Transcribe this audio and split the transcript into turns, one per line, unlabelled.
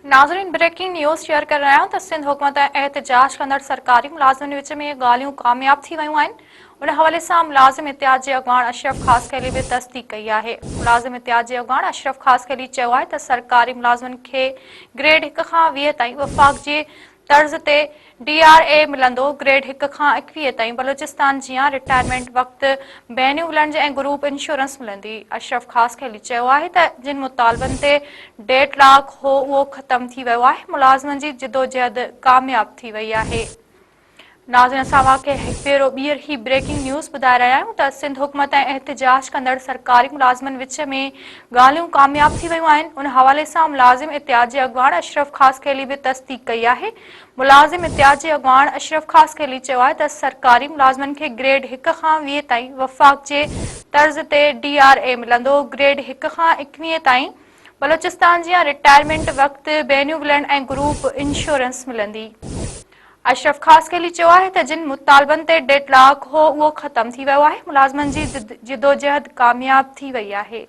ناظرين breaking news share ڪري رهيا آهيون ته سنڌ حڪومت ۽ احتجاج ڪندڙ سرڪاري ملازمن وچ ۾ ڳالهيون ڪامياب ٿي ويون آهن ان حوالي سان ملازم اتحاد جي اڳواڻ اشرف خاصخيلي به تصديق ڪئي آهي ملازم اتحاد جي اڳواڻ اشرف خاصخيلي چيو آهي ته سرڪاري ملازمن کي گريڊ هڪ کان 20 تائين وفاق جي طرز تي ڊي آر اي ملندو، گريڊ هڪ کان 21 تائين بلوچستان جيان رٽائرمينٽ وقت بينيولنج ۽ گروپ انشورنس ملندي. اشرف خاصخيلي چيو آهي ته جن مطالبن تي ڊيڊ لاڪ هو اهو ختم ٿي ويو آهي، ملازمن جي جدوجهد ڪامياب ٿي وئي آهي. ناظرين اسان اوهان کي هڪ ڀيرو ٻيهر هي بريڪنگ نيوز ٻڌائي رهيا آهيون ته سنڌ حڪومت ۽ احتجاج ڪندڙ سرڪاري ملازمن وچ ۾ ڳالهيون ڪامياب ٿي ويون آهن ان حوالي سان ملازم اتحاد جي اڳواڻ اشرف خاصخيلي به تصديق ڪئي آهي ملازم اتحاد جي اڳواڻ اشرف خاصخيلي چيو آهي ته سرڪاري ملازمن کي گريڊ هڪ کان 20 تائين وفاق جي طرز تي ڊي آر اي ملندو گريڊ هڪ کان 21 تائين بلوچستان جيان رٽائرمينٽ وقت بينيولنڊ ۽ گروپ انشورنس ملندي. اشرف خاصخيلي چيو آهي ته جن مطالبن تي ڊيڊ لاڪ هو اهو ختم ٿي ويو آهي، ملازمن جي جدوجهد ڪامياب ٿي وئي آهي.